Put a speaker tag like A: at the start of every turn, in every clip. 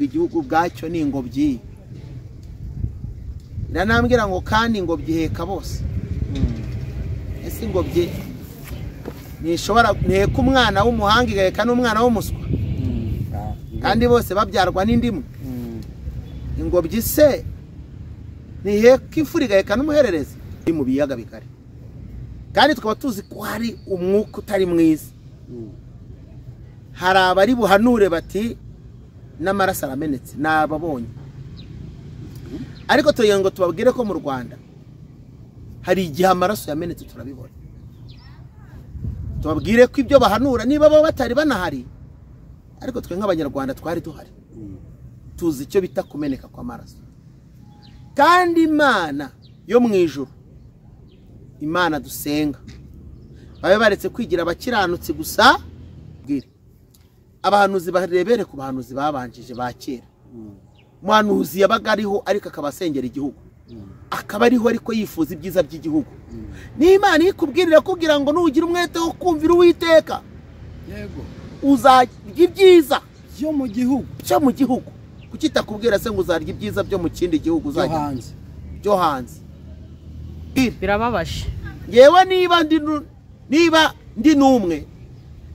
A: Igihugu bwacyo ni ingobyi. Iranambwira ngo kandi ingobyi iheka bose. Ese ingobyi ntishobora ntiheka umwana w'umuhanga igaheka n'umwana w'umuswa? Kandi bose babyarwa n'indimu. Ingobyi se ntiheka imfura igaheka n'umuhererezi? Mu biyaga bigari. Kandi tukaba tuzi ko hari umwuka utari mwiza. Hari abari buhanure bati n'amaraso aramenetse nababonye. Ariko tugira ngo tubabwire ko mu Rwanda hari igihe amaraso yamenetse turabibona. Tubabwire ko ibyo bahanura niba bo batari banahari, ariko twe nk'abanyarwanda twari duhari. Tuzi icyo bita kumeneka kw'amaraso. Kandi Imana yo mu ijuru, Imana dusenga, babe baretse kwigira abakiranutsi gusa. Bwire abahanuzi barebere ku bahanuzi babanjije ba kera. Umuhanuzi yabaga ariho ariko akabasengera igihugu, akaba ariho ariko yifuza ibyiza by'igihugu. N'Imana ikubwirira kugira ngo nugira umwete wo kumvira Uwiteka,
B: yego,
A: uzarya ibyiza
B: byo mu gihugu.
A: Cyo mu gihugu. Kuki itakubwira se ngo uzarya ibyiza byo mu kindi gihugu uzajya
B: hanze?
A: Byo hanze.
C: Birababaje.
A: Yewe niba ndi numwe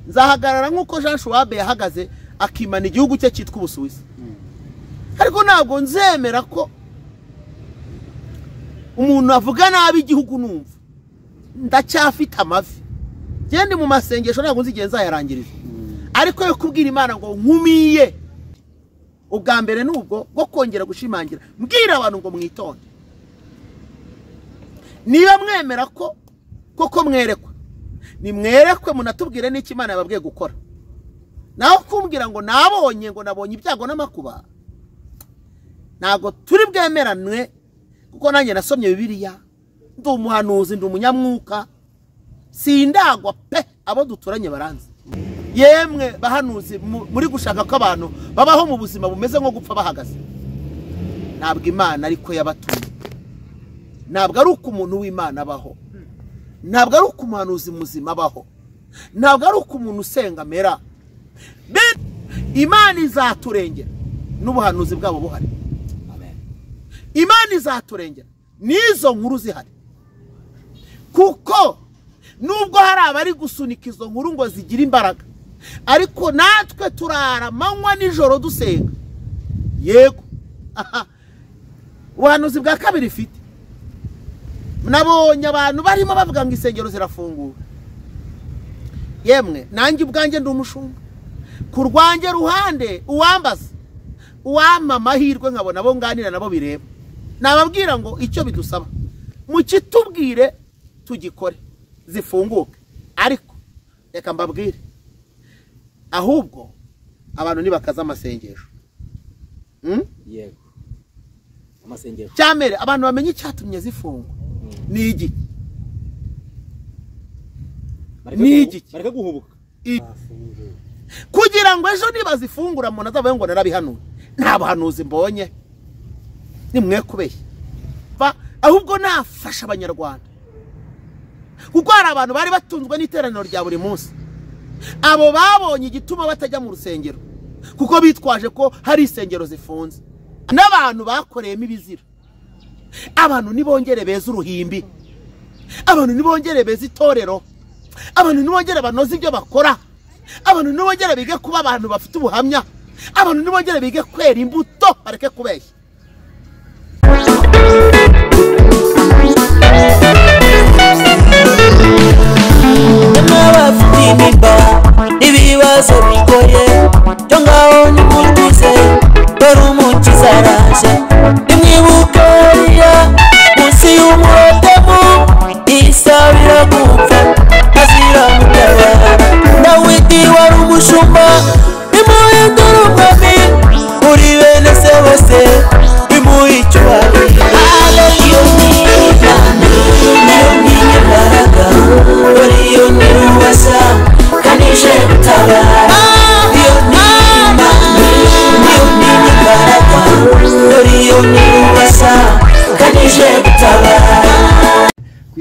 A: nzahagarara nk'uko Jean Schwabe yahagaze akimana igihugu cye cyitwa Ubusuwisi. Ariko ntabwo nzemera ko umuntu avuga nabi igihugu numva. Ndacyafite amavi. Gende mu masengesho ntabwo nzigiye nzayarangiriza. Ariko yo kubwira Imana ngo nkumiye ubwa mbere nubwo bwo kongera gushimangira, mbwira abantu ngo mwitonde. Niba mwemera ko koko mwerekwa, nimwerekwe munatubwire n'icyo Imana yababwiye gukora. Naho kumbwira ngo nabonye ngo nabonye ibyago n'amakuba, ntabwo turi bwemeranwe, kuko nanjye nasomye Bibiliya, ndi umuhanuzi, ndi umunyamwuka, sindagwa pe, abo duturanye baranzi. Yemwe bahanuzi muri gushaka ko abantu babaho mu buzima bumeze nko gupfa bahagaze, ntabwo Imana ariko yabatumye. Ntabwo ari uko umuntu w'Imana abaho, ntabwo ari uko umuhanuzi muzima abaho, ntabwo ari uko umuntu usenga amera. Imana izaturengera n'ubuhanuzi bwabo buhari. Imana izaturengera n'izo nkuru zihari, kuko nubwo hari abari gusunika izo nkuru ngo zigire imbaraga, ariko natwe turara amanywa nijoro dusenga. Yego, ubuhanuzi bwa kabiri ifite, nabonye abantu barimo bavuga ngo insengero zirafungura. Yemwe nanjye ubwanjye ndi umushumba, ku rwanjye ruhande uwambaza uwampa amahirwe nkabona abo nganira nabo bireba, nababwira ngo icyo bidusaba mukitubwire tugikore zifunguke. Ariko reka mbabwire, ahubwo abantu nibakaza amasengesho.
D: Yego, amasengesho
A: cyamere abantu bamenye icyatumye zifungwa. Ni igiki? Ni igiki?
D: Bareka guhubuka
A: kugira ngo ejo nibazifungura umuntu azavuye ngo narabihanuye. Nta buhanuzi mbonye, nimwe kubeshya. Ahubwo nafasha abanyarwanda, kuko hari abantu bari batunzwe n'iteraniro rya buri munsi. Abo babonye igituma batajya mu rusengero kuko bitwaje ko hari insengero zifunze, n'abantu bakoreyemo ibizira. Abantu nibongere beza uruhimbi, abantu nibongere beza itorero, abantu nibongere banoze ibyo bakora, abantu nibongere bige kuba abantu bafite ubuhamya, abantu nibongere bige kwera imbuto bareke kubeshya.
E: Ibibazo bigoye byo ngaho nimutuze, dore umukiza araje. Nimwibuke Eliya munsi y'umurotemu, isabira gupfa azira mutabara. Dawidi wari umushumba, nimuhindure umwami muri bene se bose, nimuhe icyubahiro. Iyo ni Imana, iyo ni imbaraga, dore iyo ni ububasha kandi ije gutabara. Iyo ni Imana,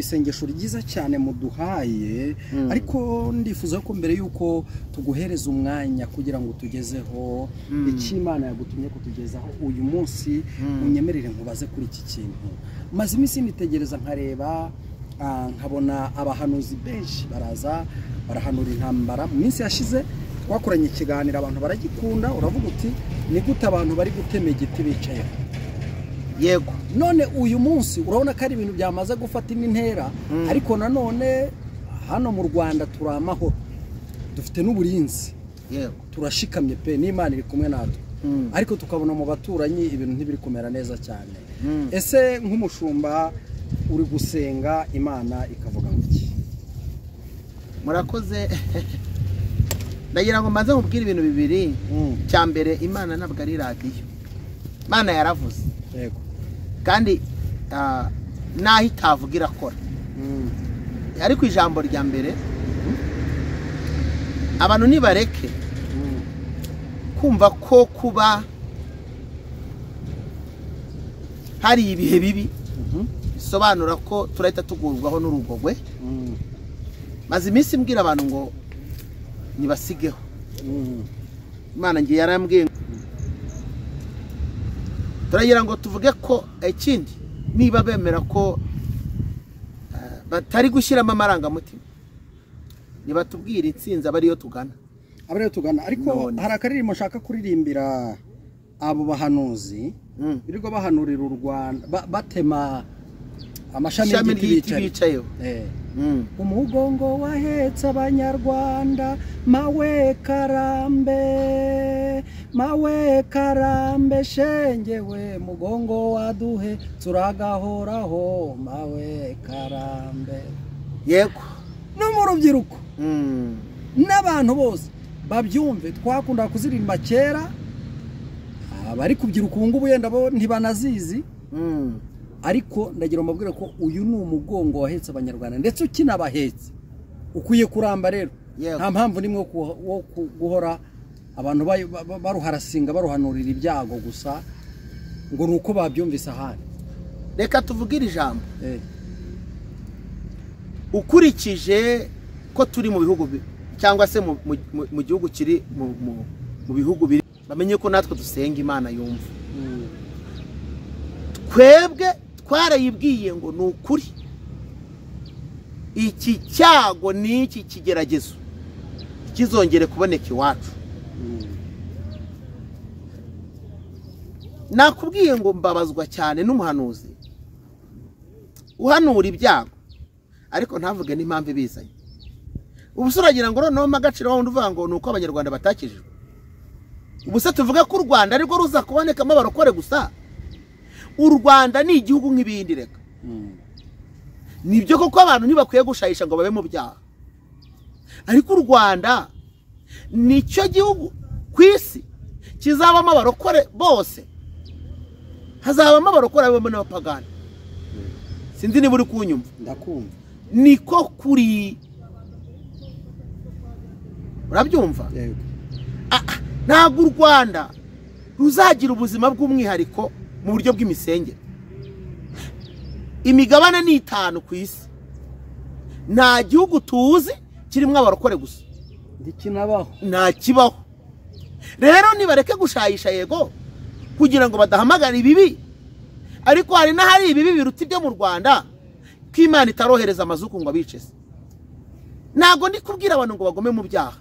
B: Isengesho ryiza cyane muduhaye, ariko ndifuza ko mbere yuko tuguhereza umwanya kugira ngo tugezeho icyo Imana yagutumye kutugezaho uyu munsi, unyemerere nkubaze kuri iki kintu. Maze iminsi nitegereza nkareba, nkabona abahanuzi benshi baraza barahanura intambara. Mu minsi yashize twakoranye ikiganiro abantu baragikunda, uravuga uti ni gute abantu bari gutema igiti bicayeho?
A: Yego.
B: None uyu munsi urabona ko ari ibintu byamaze gufata indi ntera, ariko nanone hano mu Rwanda turi amahoro, dufite n'uburinzi.
A: Yego.
B: Turashikamye pe, n'Imana iri kumwe natwe. Ariko tukabona mu baturanyi ibintu ntibiri kumera neza cyane. Ese nk'umushumba uri gusenga Imana ikavuga ngo iki?
A: Murakoze. Ndagira ngo mbanze mubwire ibintu bibiri. Cya mbere, Imana ntabwo ari radiyo. Imana yaravuze.
B: Yego.
A: Kandi naho itavuga irakora. Ariko ijambo rya mbere, abantu nibareke kumva ko kuba hari ibihe bibi bisobanura ko turahita tugurwaho n'urugogwe. Maze iminsi mbwira abantu ngo nibasigeho. Imana ngiye yarambwiye. Turagira ngo tuvuge ko ikindi, niba bemera ko batari gushyiramo amarangamutima, nibatubwira intsinzi aba ariyo tugana.
B: Aba tugana. Ariko hari akaririmbo nshaka kuririmbira abo bahanuzi birirwa bahanurira u Rwanda, batema amashami y'igiti
A: bicayeho.
B: Umugongo wahetse abanyarwanda, mawe karambe, mawe karambe shengewe, mugongo waduhe turagahoraho, mawe karambe.
A: Yego.
B: No mu rubyiruko n'abantu bose babyumve, twakunda kuzirimba kera, abari kubyiruka ubu ngubu yenda bo ntibanazizi. Ariko ndagira mbabwire ko uyu ni umugongo wahetse abanyarwanda ndetse ukinabahetse ukwiye kuramba. Rero nta mpamvu nimwe wo guhora abantu baruharasinga baruhanurira ibyago gusa ngo nuko babyumvise ahandi.
A: Reka tuvugire ijambo. Ukurikije ko turi mu bihugu cyangwa se mu gihugu kiri mu bihugu biri, bamenye ko natwe dusenga Imana yumva. Twebwe twarayibwiye ngo ni ukuri, iki cyago n'iki kigeragezo kizongere kuboneka iwacu. Nakubwiye ngo mbabazwa cyane n'umuhanuzi uhanura ibyago ariko ntavuge n'impamvu ibizanye. Ubu se uragira ngo noneho agaciro wundi uvuga ngo ni uko abanyarwanda batakijijwe? Ubu se tuvuge ko u Rwanda arirwo ruza kubonekamo abarokore gusa? U Rwanda ni igihugu nk'ibindi. Reka nibyo koko abantu ntibakwiye gushayisha ngo babe mu byaha, ariko u Rwanda nicyo gihugu ku isi kizabamo abarokore bose. Hazabamo abarokore habamo n'abapagani. Sinzi niba uri kunyumva.
B: Ndakumva.
A: Niko kuri. Urabyumva?
B: Yego.
A: Ntabwo u Rwanda ruzagira ubuzima bw'umwihariko mu buryo bw'imisengere. Imigabane ni 5 ku isi. Nta gihugu tuzi kirimo abarokore gusa.
B: Ndikinabaho.
A: Nta kibaho. Rero nibareke gushayisha yego kugira ngo badahamagara ibibi, ariko hari n'ahari ibibi biruta ibyo mu Rwanda ko Imana itarohereza amazuku ngo abice. Ntabwo ndi kubwira abantu ngo bagome mu byaha,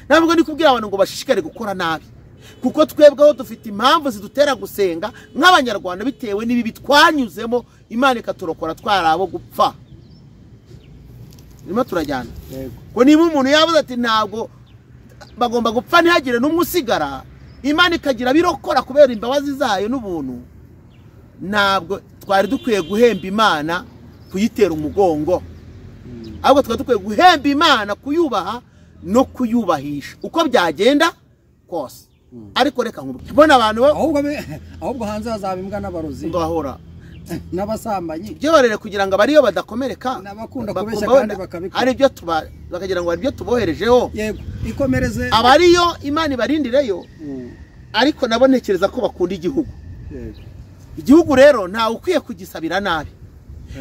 A: ntabwo ndi kubwira abantu ngo bashishikare gukora nabi, kuko twebweho dufite impamvu zidutera gusenga nk'abanyarwanda bitewe n'ibibi twanyuzemo, Imana ikaturokora twari abo gupfa. Nimo turajyana. Ko niba umuntu yavuze ati ntabwo bagomba gupfa ntihagire n'umwe usigara, Imana ikagira birokora kubera imbabazi zayo n'ubuntu, ntabwo twari dukwiye guhemba Imana kuyitera umugongo, ahubwo twari dukwiye guhemba Imana kuyubaha no kuyubahisha uko byagenda kose. Ariko reka nkubwire, mbona abantu
B: ahubwo hanze hazaba imbwa n'abarozi
A: ngahora
B: n'abasambanyi
A: byorere kugira ngo abariyo badakomereka,
B: n'abakunda kubeshya kandi bakabikora,
A: ari byo bakagira ngo ari byo tuboherejeho.
B: Yego, ikomereze
A: abariyo Imana ibarindireyo. Ariko nabo ntekereza ko bakunda igihugu.
B: Yego.
A: Igihugu rero ntawe ukwiye kugisabira nabi.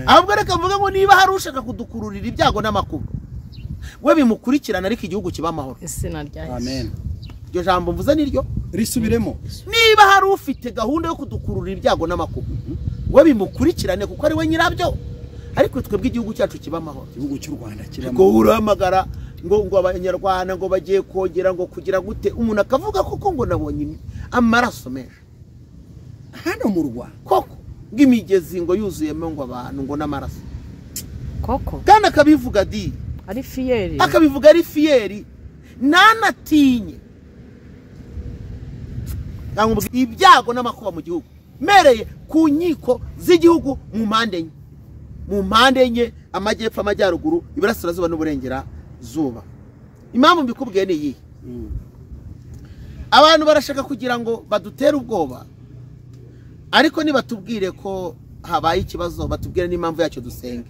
A: Ahubwo reka mvuge ngo niba hari ushaka kudukururira ibyago n'amakuba, we bimukurikirana, ariko igihugu kiba amahoro.
C: Izina rya Yesu.
B: Amen.
A: Iryo jambo mvuze niryo
B: risubiremo.
A: Niba hari ufite gahunda yo kudukururira ibyago n'amakuba, we bimukurikirane kuko ari we nyirabyo, ariko twebwe igihugu cyacu kiba amahoro.
B: Igihugu cy'u Rwanda kiba
A: amahoro. Urahamagara ngo abanyarwanda ngo bagiye kongera ngo kugira gute, umuntu akavuga koko ngo nabonye amaraso menshi
B: hano mu Rwanda,
A: koko ng'imigezi ngo yuzuyemo ngo abantu ngo n'amaraso
C: koko,
A: kandi akabivuga di
C: ari fiyeri,
A: akabivuga ari fiyeri, nanatinye ibyago n'amakuba mu gihugu. Mereye ku nkiko z'igihugu mu mpande enye, mu mpande enye, amajyepfo, amajyaruguru, iburasirazuba n'uburengerazuba. Impamvu mbikubwiye ni iyi: abantu barashaka kugira ngo badutere ubwoba, ariko nibatubwire ko habaye ikibazo, batubwire n'impamvu yacyo dusenge,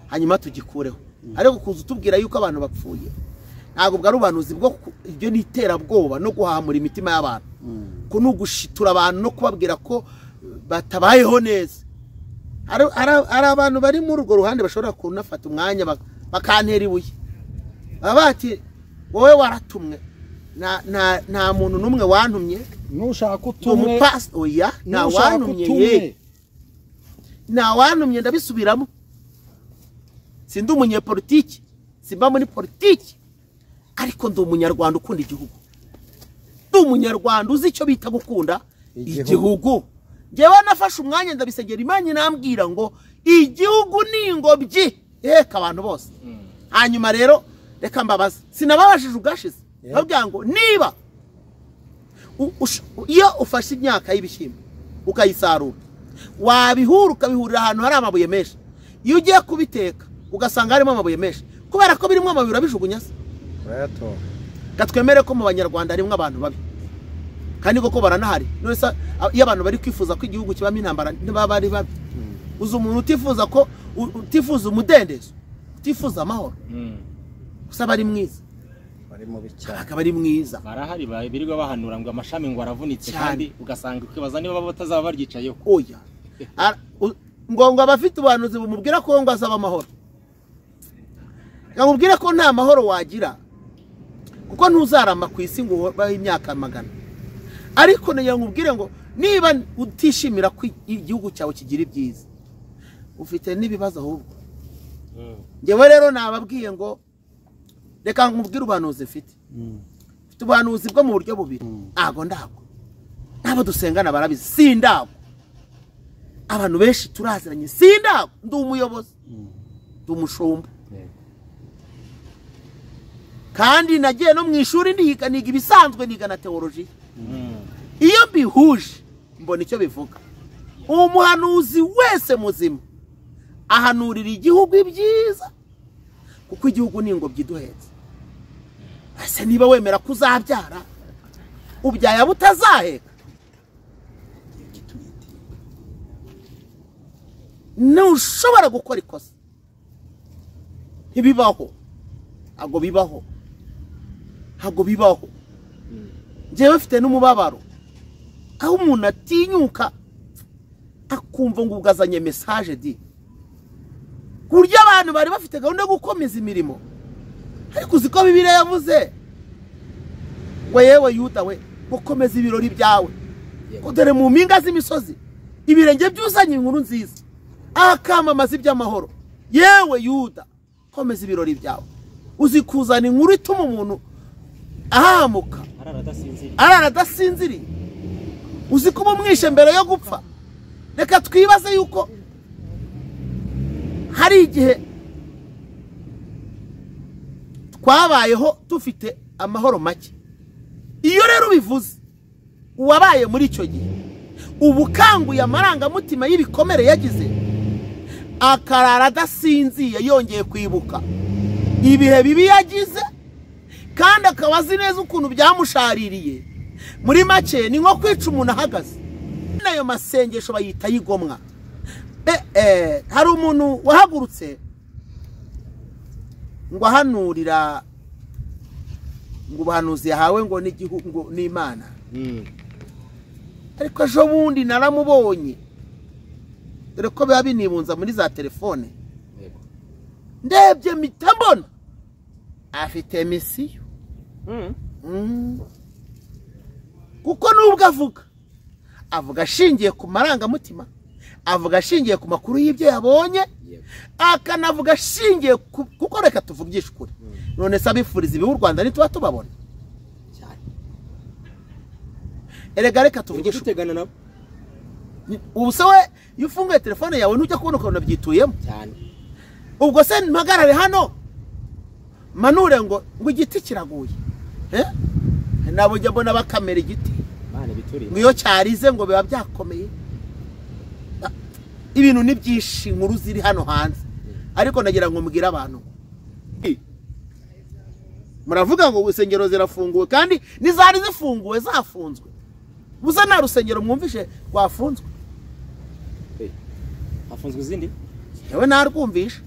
A: hanyuma tugikureho. Ariko kuza utubwira yuko abantu bapfuye, ntabwo bwari ubuhanuzi bwo, ibyo ni iterabwoba no guhamura imitima y'abantu, ko ni ugushitura abantu no kubabwira ko batabayeho neza. Hari abantu bari muri urwo ruhande bashobora kunafata umwanya bakantera ibuye, baba bati wowe waratumwe, nta muntu n'umwe wantumye,
B: nushaka utumwe,
A: oya nta wantumye, ye nta wantumye, ndabisubiramo. Sindi umunyepolitiki, simba muri politiki, ariko ndi umunyarwanda ukunda igihugu. Ndi umunyarwanda uzi icyo bita gukunda igihugu. Njyewe nafashe umwanya ndabisegera Imana inambwira ngo igihugu ni ingobyi iheka abantu bose. Hanyuma rero reka mbabaze, sinababashije ubwashize, babwira ngo niba iyo ufashe imyaka y'ibishyimbo ukayisarura, wabihura ukabihurira ahantu hari amabuye menshi, iyo ugiye kubiteka ugasanga harimo amabuye menshi, kubera ko birimo amabuye urabijugunya se. Gatwemere ko mu banyarwanda harimo abantu babi, kandi koko baranahari. None se iyo abantu bari kwifuza ko igihugu kibamo intambara ntibaba ari babi? Uzi umuntu utifuza ko utifuza umudendezo, utifuza amahoro, gusa bari mwiza,
B: bari mubi cyane,
A: akaba ari mwiza.
D: Barahari birirwa bahanura ngo amashami ngo aravunitse, kandi ugasanga ukibaza niba batazaba baryicayeho.
A: Oya, ngo abafite ubuhanuzi bumubwira ko ngo azaba amahoro, ngamubwira ko nta mahoro wagira, kuko ntuzarama ku isi ngo ubahe imyaka 100. Ariko nagira nkubwire ngo niba utishimira ko igihugu cyawe kigira ibyiza, ufite n'ibibazo ahubwo. Njyewe rero nababwiye ngo reka nkubwire ubuhanuzi mfite. Mfite ubuhanuzi bwo mu buryo bubiri. Ntago ndago, nabo dusengana barabizi, sindago. Abantu benshi turaziranye, sindago. Ndi umuyobozi, ndi umushumba, kandi nagiye no mu ishuri ndiga, niga ibisanzwe, niga na teologiya. Iyo mbihuje mbona icyo bivuga. Umuhanuzi wese muzima ahanurira igihugu ibyiza, kuko igihugu ni ingobyi iduhetse. Ese niba wemera ko uzabyara, ubyaye abo utazaheka, ntushobora gukora ikosa. Ntibibaho, ntabwo bibaho, ntabwo bibaho. Njyewe mfite n'umubabaro aho umuntu atinyuka akumva ngo ugazanye message di, ku buryo abantu bari bafite gahunda yo gukomeza imirimo, ariko uzi ko Bibiliya yavuze ngo yewe Yuda we, gukomeza ibirori byawe, ko dore mu mpinga z'imisozi ibirenge byuzanye inkuru nziza, akamamaza iby'amahoro. Yewe Yuda, komeza ibirori byawe. Uzi kuzana inkuru ituma umuntu ahamuka, arara adasinziriye. Uzi kuba umwishe mbere yo gupfa. Reka twibaze yuko hari igihe twabayeho dufite amahoro make. Iyo rero ubivuze, uwabaye muri icyo gihe ubukanguye amarangamutima y'ibikomere yagize, akarara adasinziye, yongeye kwibuka ibihe bibi yagize, kandi akaba azi neza ukuntu byamushaririye. Muri make ni nko kwica umuntu ahagaze. Nayo masengesho bayita yigomwa. Hari umuntu wahagurutse ngo ahanurira ngo ubuhanuzi yahawe ngo n'igihugu ngo n'Imana, ariko ejo bundi naramubonye Dore ko biba binibunza muri za telefone. Ndebye mpita mbona afite misiyo. Kuko nubwo avuga ashingiye ku marangamutima, avuga ashingiye ku makuru y'ibyo yabonye, akanavuga ashingiye kuko reka tuvugishe ukuri. None se abifuriza ibibi u Rwanda ntituba tubabona? Erega reka tuvugishe ukuri. Ubu se we iyo ufunguye telefone yawe ntujya kubona ukuntu byituyemo cyane. Ubwo se mpagarare hano manure ngo igiti kiraguye, nabo njya mbona bakamera igiti ngo iyo cyarize ngo biba byakomeye. Ibintu ni byinshi, inkuru ziri hano hanze, ariko nagira ngo mbwire abantu, muravuga ngo urusengero zirafunguwe kandi n'izari zifunguwe zafunzwe. Buza nta rusengero mwumvishe rwafunzwe.
D: Hafunzwe izindi?
A: Yewe narwumvishe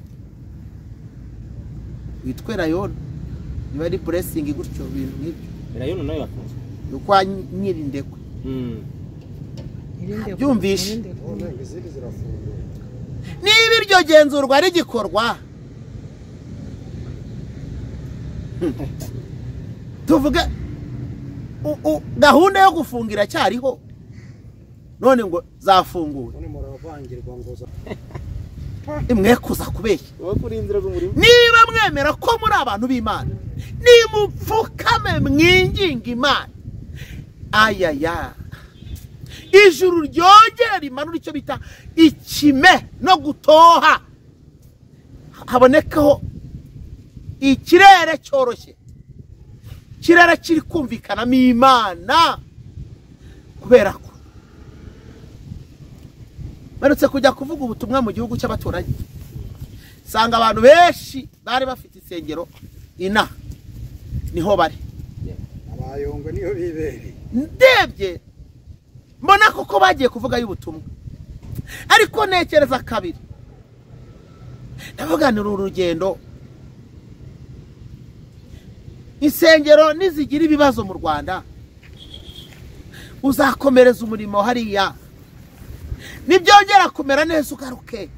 A: witwe Rayoni, niba ari blessing gutyo bintu nk'ibyo.
D: Rayoni nayo yafunzwe
A: kwa Nyirindekwe. Byumvishe niba iryo genzurwa rigikorwa, tuvuge gahunda yo gufungira cyariho, none ngo zafunguwe. Imwe kuza kubeshya. Niba mwemera ko muri abantu b'Imana, nimupfukame mwinginga Imana. Ayaya, ijuru ryongera rimanura icyo bita ikime no gutoha, habonekaho ikirere cyoroshye, ikirere kiri kumvikanamo Imana. Kubera ko barutse kujya kuvuga ubutumwa mu gihugu cy'abaturanyi, sanga abantu benshi bari bafite isengero ina niho bari
B: abayongo niho bibereye.
A: Ndebye mbona koko bagiye kuvuga y'ubutumwa, ariko ntekereza kabiri, ndavuganira urugendo. Insengero nizigira ibibazo mu Rwanda, uzakomereza umurimo hariya, nibyongera kumera neza ugaruke.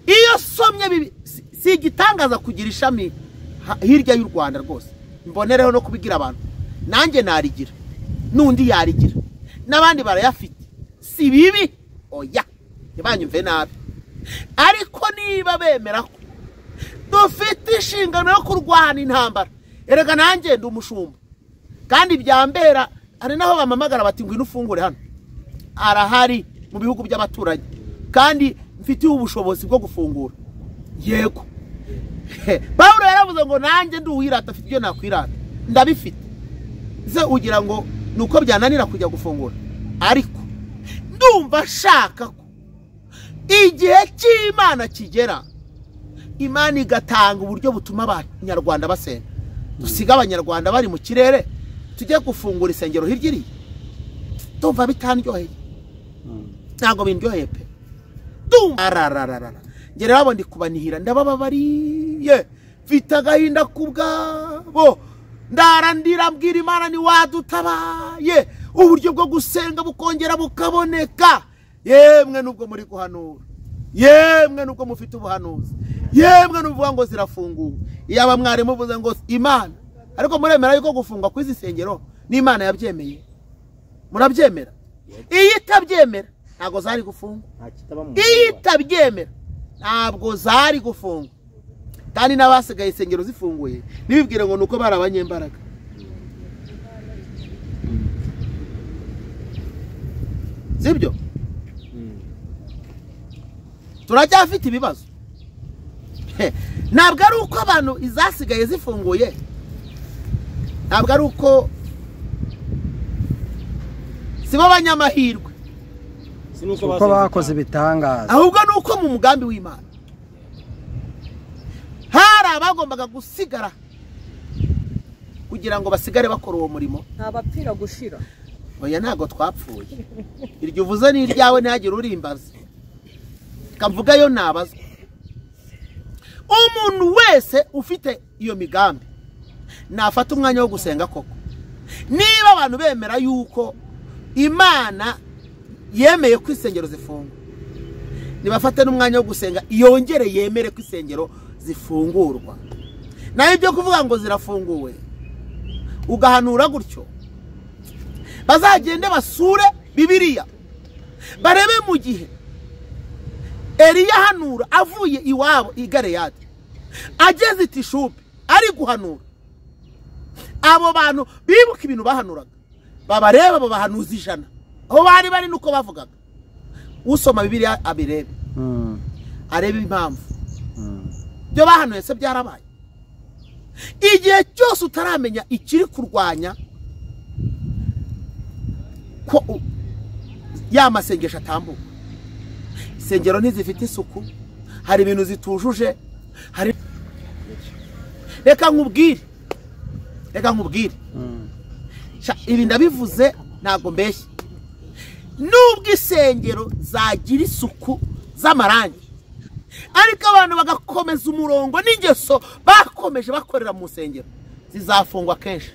A: Iyo somye si igitangaza kugira ishami hirya y'u Rwanda rwose. Mbonereho no kubigira abantu, nanjye narigira n'undi yarigira n'abandi barayafite, si bibi, oya ntibanyumve nabi. Ariko niba bemera ko dufite inshingano yo kurwana intambara, erega nanjye ndi umushumba kandi byambera. Hari naho bamamagara bati ngwino ufungure hano, arahari mu bihugu by'abaturanyi kandi mfitiye ubushobozi bwo gufungura. Yego, Pawulo yaravuze ngo nanjye ndi uwirata, afite ibyo nakwirata, ndabifite. Ze ugira ngo nuko byananira kujya gufungura, ariko ndumva shaka ko igihe cy'Imana kigera, Imana igatanga uburyo butuma abanyarwanda basenga. Dusiga abanyarwanda bari mu kirere, tujye gufungura isengero hirya iriya. Ndumva bitandyoheye, ntabwo bindyoheye pe. Ndumva arararara njye rero ndi kubanihira, ndabababariye, mfite agahinda kubwabo, ndarandira mbwira Imana ni wadutabaye, uburyo bwo gusenga bukongera bukaboneka. Yemwe nubwo muri guhanura, yemwe nubwo mufite ubuhanuzi, yemwe nuvuga ngo zirafunguwe, iyaba mwari muvuze ngo Imana. Ariko muremera yuko gufungwa kw'izi sengero n'Imana yabyemeye? Murabyemera? Iyo itabyemera ntabwo zari gufungwa. Iyo itabyemera ntabwo zari gufungwa. Kandi n'abasigaye isengero zifunguye nibibwire ngo nuko bari abanyembaraga. Sibyo? Turacyafite ibibazo. Ntabwo ari uko abantu izasigaye zifunguye, ntabwo ari uko sibo abanyamahirwe,
B: uko bakoze ibitangaza,
A: ahubwo ni uko mu mugambi w'Imana hari abagombaga gusigara kugira ngo basigare bakora uwo murimo.
C: Ntabapfira gushira.
A: Oya, ntabwo twapfuye. Iryo uvuze ni iryawe, ntihagire urimbaza. Kavugayo nabazwa. Umuntu wese ufite iyo migambi nafata umwanya wo gusenga koko. Niba abantu bemera yuko Imana yemeye ko insengero zifungwa, nibafate n'umwanya wo gusenga yongere yemere ko insengero zifungurwa. Naho ibyo kuvuga ngo zirafunguwe ugahanura gutyo, bazagende basure Bibiliya barebe mu gihe Eliya ahanura avuye iwabo i Galeyadi ageze i Tishubi ari guhanura, abo bantu bibuka ibintu bahanuraga, babareba abo bahanuzi 100 aho bari bari nuko bavugaga. Usoma Bibiliya abirebe, arebe impamvu byo bahanuye se byarabaye. Igihe cyose utaramenya ikiri kurwanya ko ya masengesho atambuka, insengero ntizifite isuku, hari ibintu zitujuje, hari reka nkubwire ibi ndabivuze ntabwo mbeshye. Nubwo isengero zagira isuku z'amarangi, ariko abantu bagakomeza umurongo n'ingeso bakomeje bakorera mu nsengero, zizafungwa kenshi.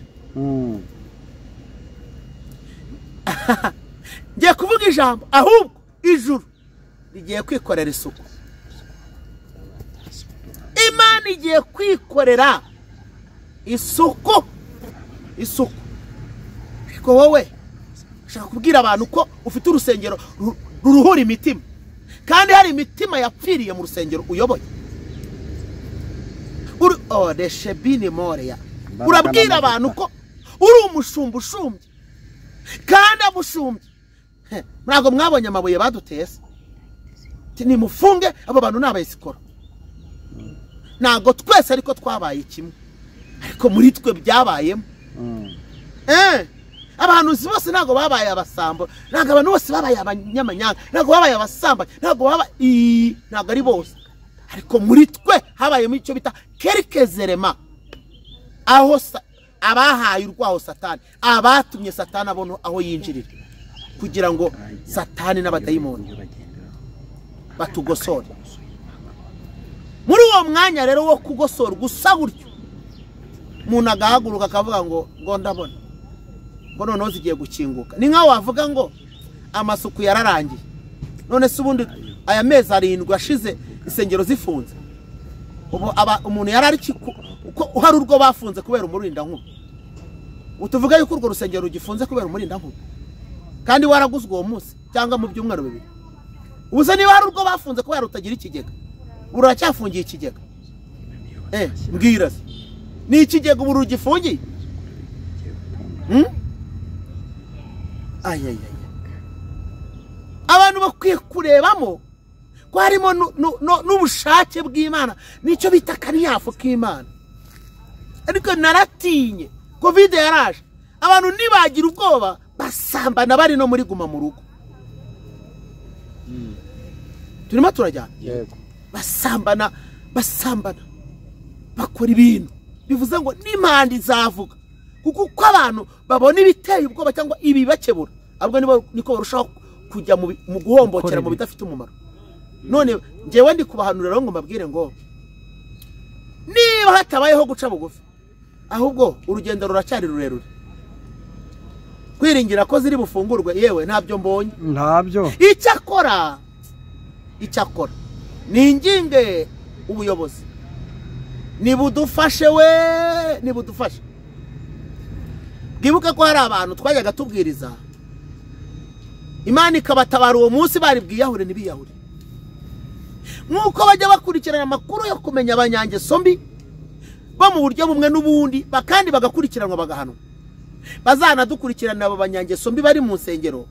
A: Ngiye kuvuga ijambo, ahubwo ijuru rigiye kwikorera isuku. Imana igiye kwikorera isuku. Ariko wowe ushaka kubwira abantu ko ufite urusengero ruruhura imitima, kandi hari imitima yapfiriye mu rusengero uyoboye. Urabwira abantu ko uri umushumba ushumbye, kandi abushumbye. Ntabwo mwabonye amabuye baduteye se? Nimufunge abo bantu n'abayisikora. Ntabwo twese ariko twabaye kimwe, ariko muri twe byabayemo. Abahanuzi bose ntabwo babaye abasambo, ntabwo abantu bose babaye abanyamanyanga, ntabwo babaye abasambanyi, ntabwo babaye, ntabwo ari bose, ariko muri twe habayemo icyo bita kerekezerema, aho abahaye urwaho Satani, abatumye Satani abona aho yinjirira, kugira ngo Satani n'abadayimoni batugosore. Muri uwo mwanya rero wo kugosora gusa gutyo, umuntu agahaguruka akavuga ngo ngo ndabona ngo noneho zigiye gukinguka. Ni nkaho wavuga ngo amasuku yararangiye, none se ubundi aya mezi 7 ashize insengero zifunze, ubu umuntu yarari uko hari urwo bafunze kubera umurindankuba. Utuvuga yuko urwo rusengero rugifunze kubera umurindankuba kandi waraguzwe uwo munsi cyangwa mu byumweru 2. Ubuze niba hari urwo bafunze kubera rutagira ikigega, uracyafungiye ikigega. Mbwira se, ni ikigega ubu rugifungiye? Abantu bakwiye kurebamo ko harimo n'ubushake bw'Imana, nicyo bita akanyafu k'Imana. Ariko naratinye, Covid yaraje, abantu nibagira ubwoba basambana bari no muri guma mu rugo. Turimo turajyana, basambana bakora ibintu bivuze ngo n'impanda izavuga, kuko uko abantu babona ibiteye ubwoba cyangwa ibibakebura, ahubwo niko barushaho kujya mu guhombokera mu bidafite umumaro. None njyewe ndi kubahanurira ngo mbabwire ngo niba hatabayeho guca bugufi, ahubwo urugendo ruracyari rurerure. Kwiringira ko ziri bufungurwe, yewe ntabyo mbonye,
B: ntabyo.
A: Icyakora ninginge ubuyobozi, nibudufashe we, nibudufashe. Bwibuke ko hari abantu twajyaga tubwiriza, Imana ikabatabara uwo munsi bari bwiyahure ntibiyahure. Nk'uko bajya bakurikirana amakuru yo kumenya abanyangeso mbi bo mu buryo bumwe n'ubundi, kandi bagakurikiranwa bagahanwa. Bazanadukurikirana abo banyangeso mbi bari mu nsengero,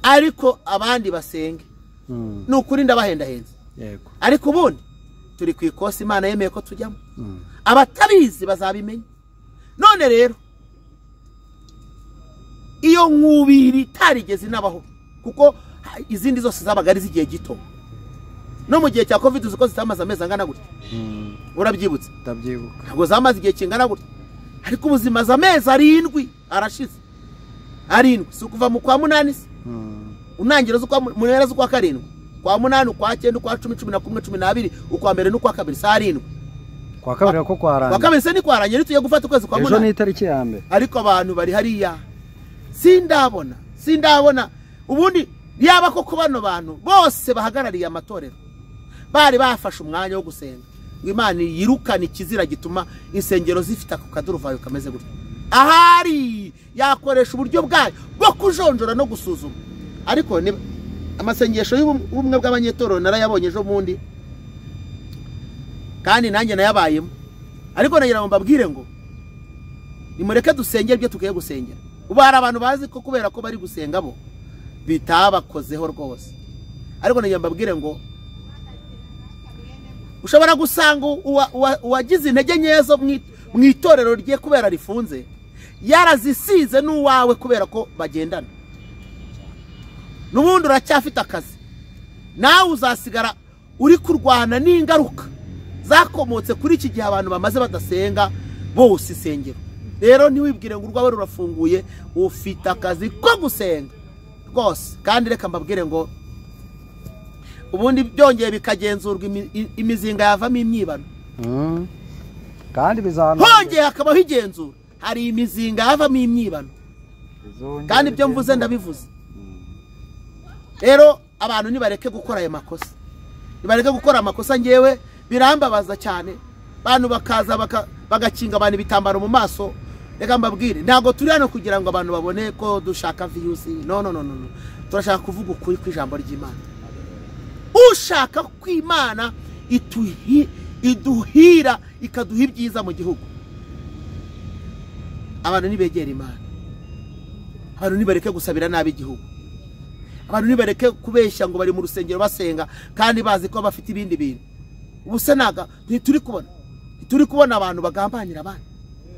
A: ariko abandi basenge. Ni ukuri ndabahendahenze, ariko ubundi turi ku ikosi Imana yemeye ko tujyamo. Abatabizi bazabimenya. None rero iyo nkubiri itarigeze inabaho, kuko izindi zose zabaga ari z'igihe gito. No mu gihe cya Covid uzi ko zitamaze amezi angana gutya, urabyibutse?
B: Ndabyibuka.
A: Ntabwo zamaze igihe kingana gutya, ariko ubuzima za amezi 7 arashize. 7 si ukuva mu kwa 8 se, unangiro z'ukwa mu mpera z'ukwa 7, kwa 8, ukwa 9, ukwa 10, 11, 12, ukwa mbere n'ukwa kabiri, sa 7.
B: Kwa kabiri ko kwarangiye.
A: Kwa kabiri se ni kwarangiye, tugiye gufata ukwezi kwa 8.
B: Ejo ni itariki ya mbere.
A: Ariko abantu bari hariya sindabona Sindabona ubundi yaba koko bano bantu bose bahagarariye amatorero bari bafashe umwanya wo gusenga ngo Imana yirukane ikizira gituma insengero zifite ako kaduruvayo kameze gutya. Ahari yakoresha uburyo bwayo bwo kujonjora no gusuzuma. Ariko amasengesho y'ubumwe bw'abanyetorero narayabonye ejo bundi kandi nanjye nayabayemo. Ariko nagira ngo mbabwire ngo nimureke dusengere ibyo tugiye gusengera. Ubu hari abantu bazi ko kubera ko bari gusenga bo bitabakozeho rwose. Ariko nagira mbabwire ngo ushobora gusanga uwagize intege nkezo mu itorero rye kubera rifunze yarazisize n'uwawe kubera ko bagendana. N'ubundi uracyafite akazi, nawe uzasigara uri kurwana n'ingaruka zakomotse kuri iki gihe abantu bamaze badasenga bose isengero. Rero ntiwibwire ngo urwawe rurafunguye, ufite akazi ko gusenga rwose. Kandi reka mbabwire ngo ubundi byongeye bikagenzurwa imizinga yavamo imyibano.
B: Kandi bizana
A: hongeye hakabaho igenzura, hari imizinga yavamo imyibano. Kandi ibyo mvuze ndabivuze. Rero abantu nibareke gukora ayo makosa, nibareke gukora amakosa. Ngewe birambabaza cyane abantu bakaza bagakinga abantu ibitambaro mu maso. Reka mbabwire, ntabwo turi hano kugira ngo abantu babone ko dushaka views. No no no no, turashaka kuvuga ukuri kw'ijambo ry'Imana. Ushaka ko Imana iduhira ikaduha ibyiza mu gihugu, abantu nibegera Imana. Abantu nibareke gusabira nabi igihugu. Abantu nibareke kubeshya ngo bari mu rusengero basenga kandi bazi ko bafite ibindi bintu. Ubu se naga ntituri kubona abantu bagambanira abandi.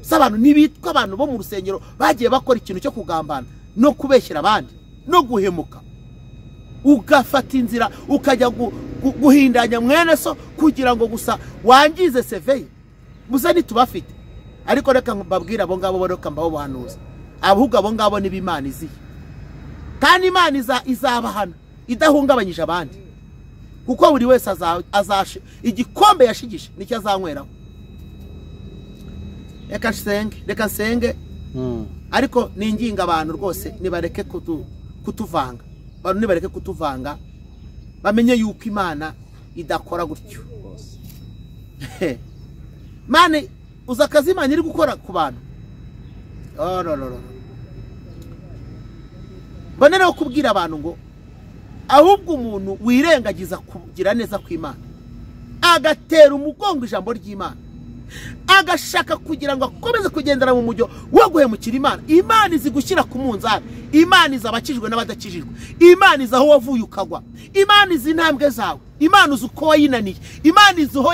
A: Se abantu nibitwa abantu bo mu rusengero bagiye bakora ikintu cyo kugambana no kubeshyira abandi no guhemuka. Ugafata inzira ukajya guhindanya mwene so kugira ngo gusa wangize seveye. Muze nitubafite. Ariko reka mbabwira abo ngabo reka mbaho buhanuza. Ahubwo abo ngabo ni b'Imana iziye. Kandi Imana izabahana idahungabanyije abandi. Kuko buri wese azashe igikombe yashigishe nicyo azanyweraho. Reka nsenge. Ariko ninginga abantu rwose nibareke kutuvanga. Abantu nibareke kutuvanga, bamenye yuko Imana idakora gutyo. Mane uzakazi Imana iri gukora ku bantu. Oh no no no. Mbonera kubwira abantu ngo ahubwo umuntu wirengagiza kugira neza kw'Imana, agatera umugongo ijambo ry'Imana, agashaka kugira ngo akomeze kugendera mu mujyo wo guhemukira Imana. Imana izi gushyira ku munzani. Imana izi abakijijwe n'abadakijijwe. Imana izi aho wavuye ukagwa. Imana izi intambwe zawe. Imana izi uko wayinaniye. Imana izi aho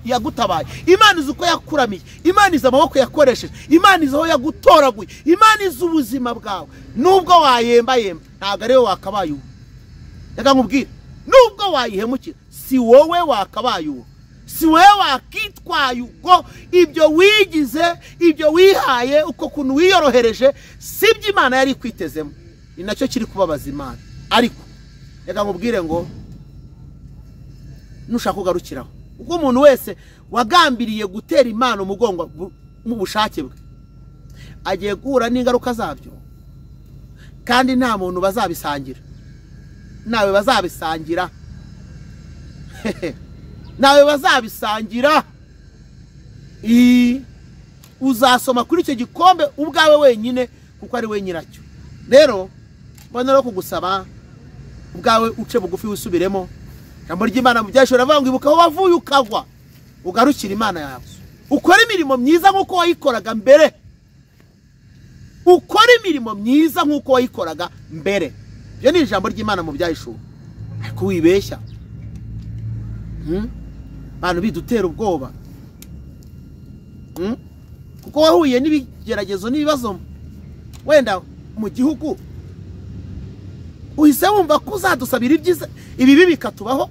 A: yagutabaye. Imana izi uko yakuramiye. Imana izi amaboko yakoresheje. Imana izi aho yagutoraguye. Imana izi ubuzima bwawe. Nubwo wayembayemba ntabwo ari wowe wakabaye uwo. Reka nkubwire, nubwo wayihemukira si wowe wakabaye uwo. Si wowe wakitwaye ubwo ibyo wigize, ibyo wihaye, uko kuntu wiyorohereje, sibyo Imana yari kwitezemo. Ni nacyo kiri kubabaza Imana. Ariko reka nkubwire ngo nushaka kugarukiraho, ubwo umuntu wese wagambiriye gutera Imana umugongo mu bushake bwe agiye guhura n'ingaruka zabyo, kandi nta muntu bazabisangira. Nawe bazabisangira. Nawe bazabisangira. Uzasoma kuri icyo gikombe ubwawe wenyine kuko ari we nyiracyo. Rero mbona rero kugusaba ubwawe uce bugufi wisubiremo. Ijambo ry'Imana mu byashora avuga ngo ibuka aho wavuye ukagwa, ugarukira Imana yawe. Ukore imirimo myiza nk'uko wayikoraga mbere. Ukore imirimo myiza nk'uko wayikoraga mbere. Ibyo ni ijambo ry'Imana mu byahishura. Ariko wibeshya. Abantu bidutera ubwoba. Kuko wahuye n'ibigeragezo n'ibibazo wenda mu gihugu, uhise wumva ko uzadusabira ibyiza, ibibi bikatubaho.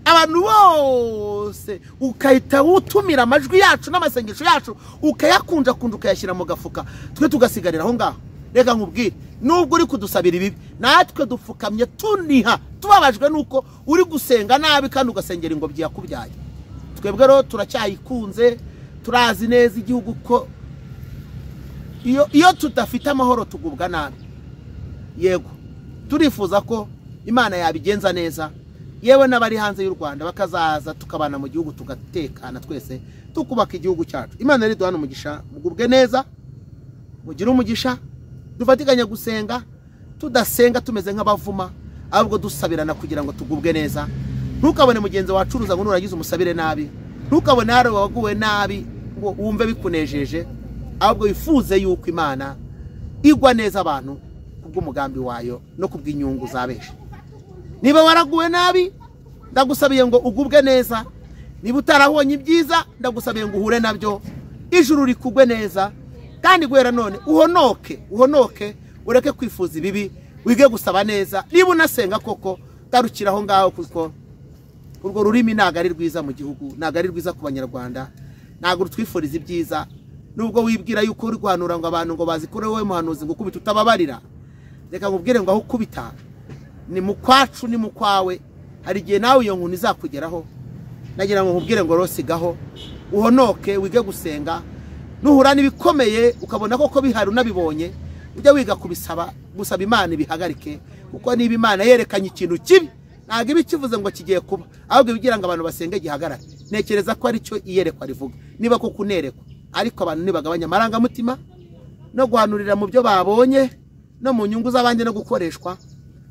A: Abantu bose ukahita utumira amajwi yacu n'amasengesho yacu, ukayakunja kunda ukayashyira mu gafuka, twe tugasigarira aho ngaho. Reka nkubwire, nubwo uri kudusabira ibibi, natwe dupfukamye tuniha tubabajwe nuko uri gusenga nabi kandi ugasengera ingobyi yakubyaye. Twebwe rero turacyayikunze, turazi neza igihugu ko iyo tudafite amahoro tugubwa nabi. Yego, turifuza ko Imana yabigenza neza, yewe n'abari hanze y'u Rwanda bakazaza tukabana mu gihugu tugatekana twese tukubaka igihugu cyacu. Imana rero iduhane umugisha, mugubwe neza, mugire umugisha, dufatikanye gusenga, tudasenga tumeze nk'abavuma, ahubwo dusabirana kugira ngo tugubwe neza. Ntukabone mugenzi wacuruza ngo nuragize umusabire nabi, ntukabone hari waguwe nabi ngo wumve bikunejeje, ahubwo wifuze yuko Imana igwa neza abantu kubw'umugambi wayo no kubw'inyungu za benshi. Niba waraguwe nabi, ndagusabiye ngo ugubwe neza. Niba utarahonye ibyiza, ndagusabiye ngo uhure nabyo, ijuru rikugwe neza. Kandi guhera none uhonoke, uhonoke, ureke kwifuza ibibi, wige gusaba neza. Niba unasenga koko, garukira aho ngaho, kuko urwo rurimi ntago ari rwiza mu gihugu, ntago ari rwiza ku Banyarwanda, ntago rutwifuriza ibyiza. Nubwo wibwira yuko uri guhanura ngo abantu ngo bazikure wowe muhanuzi ngo ukubita utababarira, reka nkubwire ngo aho ukubita ni mu kwacu ni mu kwawe, hari igihe nawe iyo nkuni izakugeraho. Nagira ngo nkubwire ngo rosigaho, uhonoke, wige gusenga. Nuhura n'ibikomeye ukabona koko bihari unabibonye, ujya wiga kubisaba, gusaba Imana ibihagarike, kuko niba Imana yerekanye ikintu kibi ntabwo iba ikivuze ngo kigiye kuba, ahubwo ibigira ngo abantu basenge gihagarare. Ntekereza ko aricyo iyerekwa rivuga, niba koko unerekwa. Ariko abantu nibagabanya amarangamutima no guhanurira mu byo babonye no mu nyungu z'abandi no gukoreshwa,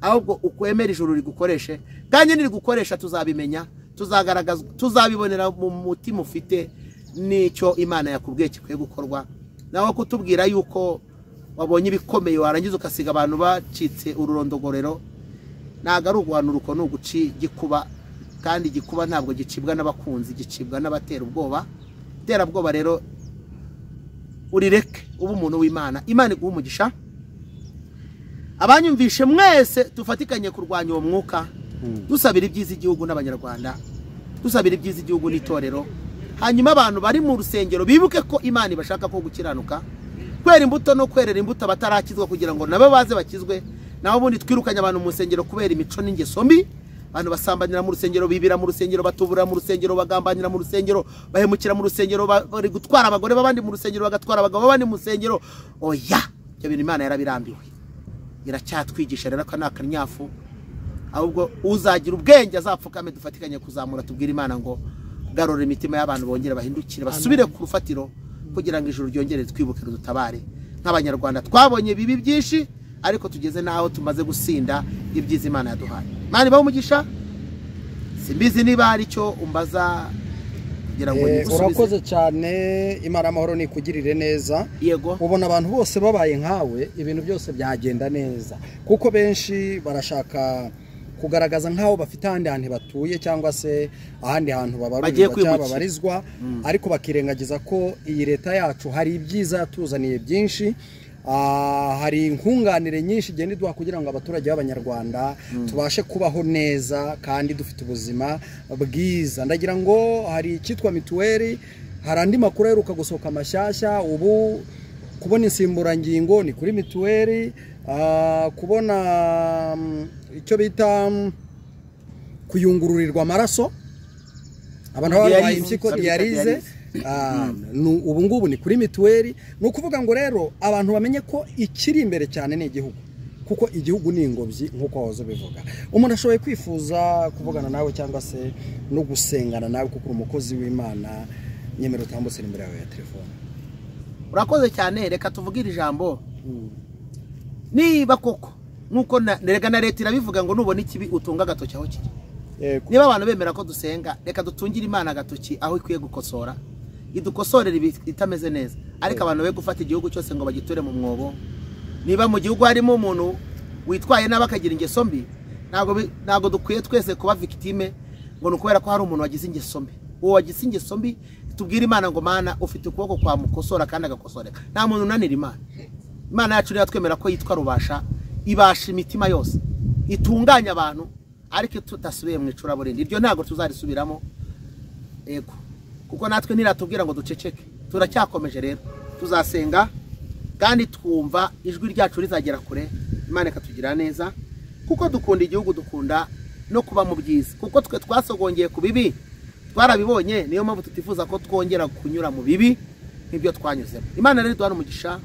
A: ahubwo ukwemera ijuru rigukoreshe. Kandi nirigukoresha tuzabimenya, tuzagaragaza, tuzabibonera mu mutima ufite n'icyo Imana yakubwiye gikwiye gukorwa. Naho kutubwira yuko wabonye ibikomeye warangiza ukasiga abantu bacitse ururondogorero, ntago ari uguhanura, uko ni uguci igikuba. Kandi igikuba ntabwo gicibwa n'abakunzi, gicibwa n'abatera ubwoba. Iterabwoba rero urireke, ube umuntu w'Imana. Imana iguhe umugisha. Abanyumvishe mwese dufatikanye kurwanya uwo mwuka, dusabira ibyiza igihugu n'Abanyarwanda, dusabira ibyiza igihugu n'itorero. Hanyuma abantu bari mu rusengero bibuke ko Imana ibashaka ko gukiranuka, kwera imbuto no kwerera imbuto abatarakizwa kugira ngo nabo baze bakizwe. Naho ubundi twirukanye abantu mu rusengero kubera imico n'ingeso mbi. Abantu basambanira mu rusengero, bibira mu rusengero, batubura mu rusengero, bagambanira mu rusengero, bahemukira mu rusengero, bari gutwara abagore b'abandi mu rusengero, bagatwara abagabo b'abandi mu rusengero. Oya, ibyo bintu Imana yarabirambiwe, iracyatwigisha rero ko nta kanyafu. Ahubwo uzagira ubwenge azapfukame, dufatikanye kuzamura, tubwire Imana ngo garura imitima y'abantu bongere bahindukire, basubire ku rufatiro, kugira ngo ijuru ryongere twibuke rudutabare. Nk'Abanyarwanda twabonye bibi byinshi, ariko tugeze naho tumaze gusinda ibyiza Imana yaduhaye. Imana ibahe umugisha. Simbizi niba hari icyo umbaza kugira ngo nigusubize.
B: Urakoze cyane, Imana amahoro nikugirire neza.
A: Yego.
B: Ubona abantu bose babaye nkawe, ibintu byose byagenda neza, kuko benshi barashaka kugaragaza nkaho bafite ahandi hantu batuye cyangwa se ahandi hantu babarurirwa cyangwa babarizwa, ariko bakirengagiza ko iyi leta yacu hari ibyiza yatuzaniye byinshi. Hari inkunganire nyinshi igenda iduha kugira ngo abaturage b'Abanyarwanda tubashe kubaho neza kandi dufite ubuzima bwiza. Ndagira ngo hari icyitwa mituweli, hari andi makuru aheruka gusohoka mashyashya. Ubu kubona insimburangingo ni kuri mituweli, kubona icyo bita kuyungururirwa amaraso, abantu barwaye impyiko diyarize, ubu ngubu ni kuri mituweli. Ni ukuvuga ngo rero abantu bamenye ko ikiri imbere cyane ni igihugu, kuko igihugu ni ingobyi nk'uko wahoze ubivuga. Umuntu ashoboye kwifuza kuvugana nawe cyangwa se no gusengana nawe kuko uri umukozi w'Imana, nyemera utambutse imbere yawe ya telefone.
A: Urakoze cyane, reka tuvugire ijambo. Niba koko nkuko rega na leta irabivuga ngo nubona ikibi utunga agatoki aho kiri. Niba abantu bemera ko dusenga, reka dutungire Imana agatoki aho ikwiye gukosora, idukosorera itameze neza. Ariko abantu be gufata igihugu cyose ngo bagiture mu mwobo. Niba mu gihugu harimo umuntu witwaye nabi akagira ingeso mbi, ntabwo dukwiye twese kuba victime ngo ni ukubera ko hari umuntu wagize ingeso mbi. Uwo wagize ingeso mbi tubwire Imana ngo Mana ufite ukuboko kwa mukosora kandi agakosoreka. Nta muntu unanira Imana. Imana yacu niyo twemera ko yitwa rubasha, ibasha imitima yose, itunganya abantu, ariko tudasubiye mu icuraburindi. Iryo ntabwo tuzarisubiramo. Yego, kuko natwe ntiratubwira ngo duceceke, turacyakomeje rero tuzasenga kandi twumva ijwi ryacu rizagera kure. Imana ikatugira neza, kuko dukunda igihugu, dukunda no kuba mu byiza, kuko twe twasogongeye ku bibi twarabibonye. Niyo mpamvu tutifuza ko twongera kunyura mu bibi nk'ibyo twanyuzemo. Imana rero iduhane umugisha,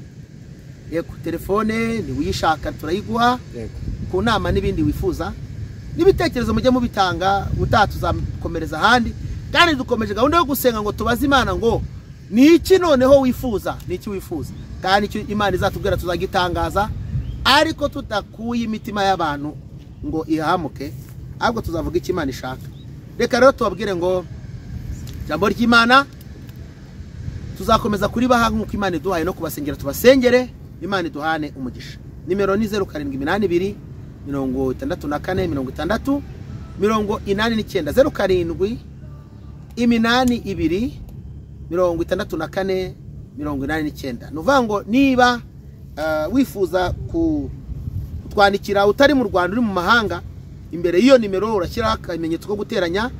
A: Yego, telefone niwuyishaka turayiguha.
B: Yego.
A: Ku nama n'ibindi wifuza n'ibitekerezo mujye mubitanga, ubutaha tuzakomereza ahandi. Kandi dukomeje gahunda yo gusenga ngo tubaze Imana ngo ni iki noneho wifuza, ni iki wifuza, kandi icyo Imana izatubwira tuzagitangaza, ariko tudakuye imitima y'abantu ngo ihamuke, ahubwo tuzavuga icyo Imana ishaka. Reka rero tubabwire ngo ijambo ry'Imana tuzakomeza kuribaha nk'uko Imana iduhaye, no kubasengera tubasengere, Imana iduhane umugisha. Nimero ni 0782 64 60 89, 07 82 64 89. Ni ukuvuga ngo niba wifuza kutwandikira utari mu Rwanda uri mu mahanga, imbere y'iyo nimero urashyiraho akamenyetso ko guteranya,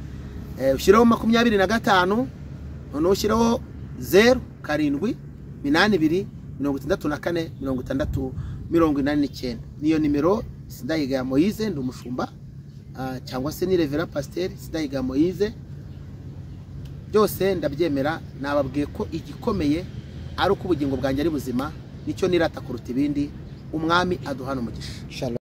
A: ushyiraho 25, noneho ushyiraho 0 7 82 64 60 89. Niyo nimero Sindayigaya Moise, ndi umushumba, cyangwa se ni Reverend Pasteur Sindayigaya Moise, byose ndabyemera. Nababwiye ko igikomeye ari uko ubugingo bwanjye ari buzima, nicyo nirata kuruta ibindi. Umwami aduhana umugisha.
B: Shalom.